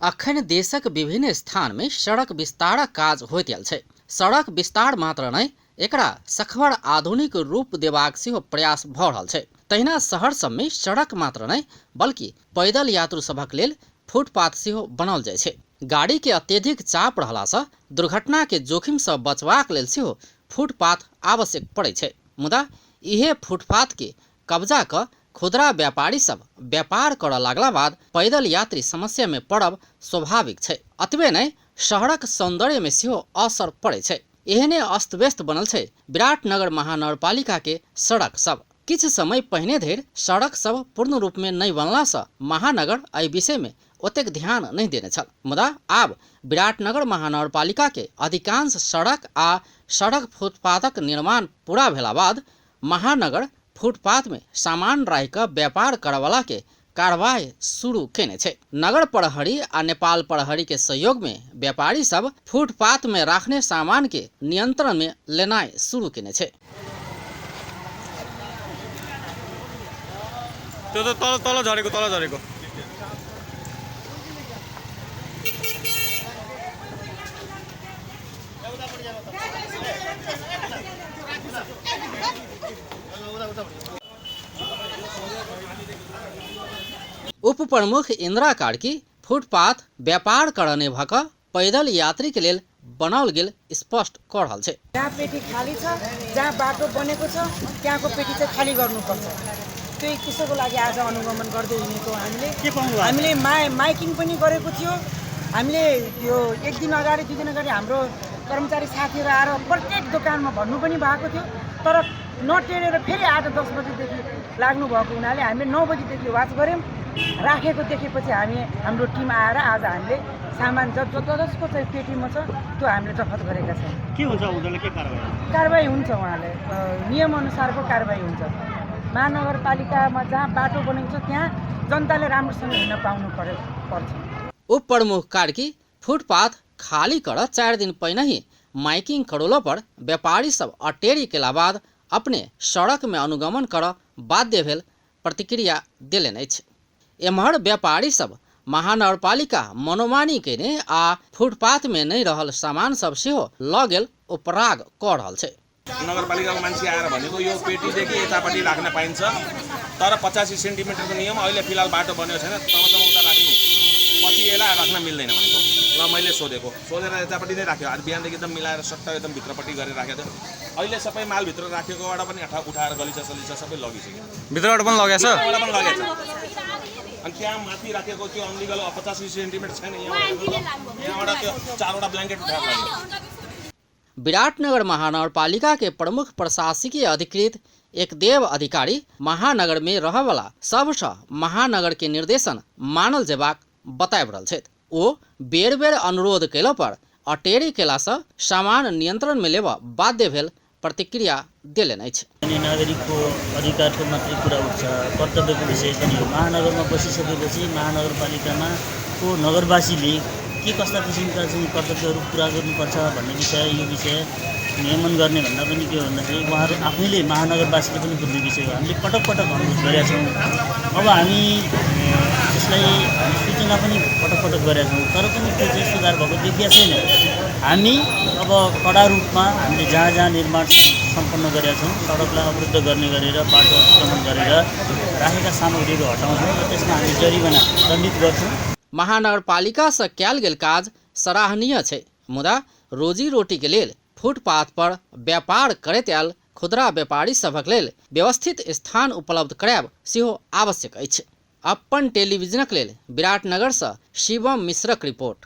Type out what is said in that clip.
अखन देशक विभिन्न स्थान में सड़क विस्तारक काज होइत आयल छै। सड़क विस्तार मात्र नहि, एकरा सखवर आधुनिक रूप देबाक सेहो प्रयास भऽ रहल छै। तहिना शहर सब में सड़क मात्र नहि बल्कि पैदल यात्रु सभक लेल फुटपाथ सेहो बनाओल जाइ छै। गाड़ी के अत्यधिक चाप रहला सँ दुर्घटना के जोखिम सँ बचबाक लेल सेहो फुटपाथ आवश्यक पड़ै छै। मुदा इहे फुटपाथ के कब्जा क खुदरा व्यापारी सब व्यापार करऽ लागला बाद पैदल यात्री समस्या में पड़ब स्वाभाविक छै। अतबे नहि, शहरक सौंदर्य में सेहो असर पड़ै छै। एहने अस्त व्यस्त बनल छै विराटनगर महानगरपालिका के सड़क सब। किछु समय पहिने धरि सड़क सब पूर्ण रूप में नहि बनला सँ महानगर एहि विषय में ओतेक ध्यान नहि देने छल। मुदा आब विराटनगर महानगरपालिका के अधिकांश सड़क आ सड़क फुटपाथक निर्माण पूरा भेला बाद महानगर फुटपाथ में सामान राखि कऽ व्यापार करऽवला के कार्रवाई शुरू केने छै। नगर प्रहरी आ नेपाल प्रहरी के सहयोग में व्यापारी सब फुटपाथ में राखने सामान के नियंत्रण में लेनाइ शुरू केने छै। त्यो त तल तल झरेको, तल झरेको। उप प्रमुख इंदिरा कार्की फुटपाथ व्यापार करने भऽ कऽ पैदल यात्री के लेल बनाओल गेल स्पष्ट कऽ रहल छै। जहाँ पेटी खाली छ, जहाँ बाटो बनेको छ, त्यहाँको पेटी चाहिँ खाली गर्नुपर्छ। त्यही त्यसैको लागि आज अनुगमन गर्दै हिँडेको हामीले। के पाउनु भयो? हामीले माइकिङ पनि गरेको थियो। हामीले यो एक दिन अगाडि, दुई दिन अगाडि हाम्रो कर्मचारी साथीहरू आएर प्रत्येक दोकानमा भन्नु पनि भएको थियो, तर नटेरेर फेरि आज 10 बजीदेखि लाग्नु भएको हुनाले हामीले 9 बजीदेखि वाच गऱ्यौँ। राखेको देखेपछि हाम्रो टिम आएर आज हामीले सामान जसको चाहिँ पेटीमा छ त्यो हामीले जफत गरेका छौँ। के हुन्छ उनीहरूलाई, के कारवाही? कारवाही हुन्छ, उहाँले नियमअनुसारको कारवाही हुन्छ। महानगरपालिकामा जहाँ बाटो बनेको छ त्यहाँ जनताले राम्रोसँग हिँड्न पाउनु पर्छ। उप प्रमुख कार्की फुटपाथ खाली कर 4 दिन पहिने ही माइकिंग करोलो पर व्यापारी सब अटेरी केला बाद अपने सड़क में अनुगमन कर बाध्य भेल प्रतिक्रिया देलनि अछि। एम्हर व्यापारी सब महानगरपालिका मनोमानी केने आ फुटपाथ में नहि रहल सामान सब सेहो लऽ गेल उपराग कऽ रहल छै। नगरपालिकाको मान्छे आएर भनेको यो पेटीदेखि यतापट्टि राख्न पाइन्छ, तर 85 सेन्टिमिटरको नियम अहिले फिलहाल बाटो बनेको छैन, तबसम्म उता राख्नु, पछि यसलाई राख्न मिल्दैन भनेको। ल मैले सोधेको, सोधेर यतापट्टि नै राख्यो। आज बिहानदेखि एकदम मिलाएर सट्ट एकदम भित्रपट्टि गरेर राखेको थियो। अहिले सबै माल भित्र राखेकोबाट पनि उठाएर गलिचा सलिचा सबै लगिसक्यो। भित्रबाट पनि लगेछ? भित्रबाट पनि लगेछ। अनि त्यहाँ माथि राखेको त्यो अनलिगल 85 सेन्टिमिटर छैन, यहाँबाट त्यो 4वटा ब्ल्याङ्केट उठाएर लग्यो। विराटनगर महानगरपालिका के प्रमुख प्रशासकीय अधिकृत एकदेव अधिकारी महानगर में रहवला सबसँ महानगर के निर्देशन मानल जेबाक बताबि रहल छथि। ओ बेर बेर अनुरोध केला पर अटेरी केलासँ सामान नियंत्रण में लेबऽ बाध्य भेल प्रतिक्रिया देलनि अछि। अनि नागरिकको अधिकारको मात्रै कुरा उठ्छ, कर्तव्यको विषय पनि हो। महानगरमा बसिसकेपछि महानगरपालिकामा को नगरवासीले के कस्ता किसिमका चाहिँ कर्तव्यहरू पुरा गर्नुपर्छ भन्ने विषय, यो विषय नियमन गर्ने भन्दा पनि के हो भन्दाखेरि उहाँहरू आफैले महानगरवासीले पनि बुझ्ने विषय हो। हामीले पटक पटक अनुरोध गरेका छौँ। अब हामी त्यसलाई हामी सूचना पनि पटक पटक गरेका छौँ, तर पनि त्यो चाहिँ सुधार भएको देखिया छैन। हामी अब कडा रूपमा हामीले जहाँ जहाँ निर्माण सम्पन्न गरेका छौँ, सडकलाई अवरुद्ध गर्ने गरेर बाटो अतिक्रमण गरेर राखेका सामग्रीहरू हटाउँछौँ र त्यसमा हामी जरिवाना दण्डित गर्छौँ। महानगरपालिका से कयल गेल काज सराहनीय छै, मुदा रोजी रोटी के लेल फुटपाथ पर व्यापार करैत आयल खुदरा व्यापारी सभक लेल व्यवस्थित स्थान उपलब्ध करायब सेहो आवश्यक अछि। अपन टेलीविजनक लेल विराटनगर से शिवम मिश्रक रिपोर्ट।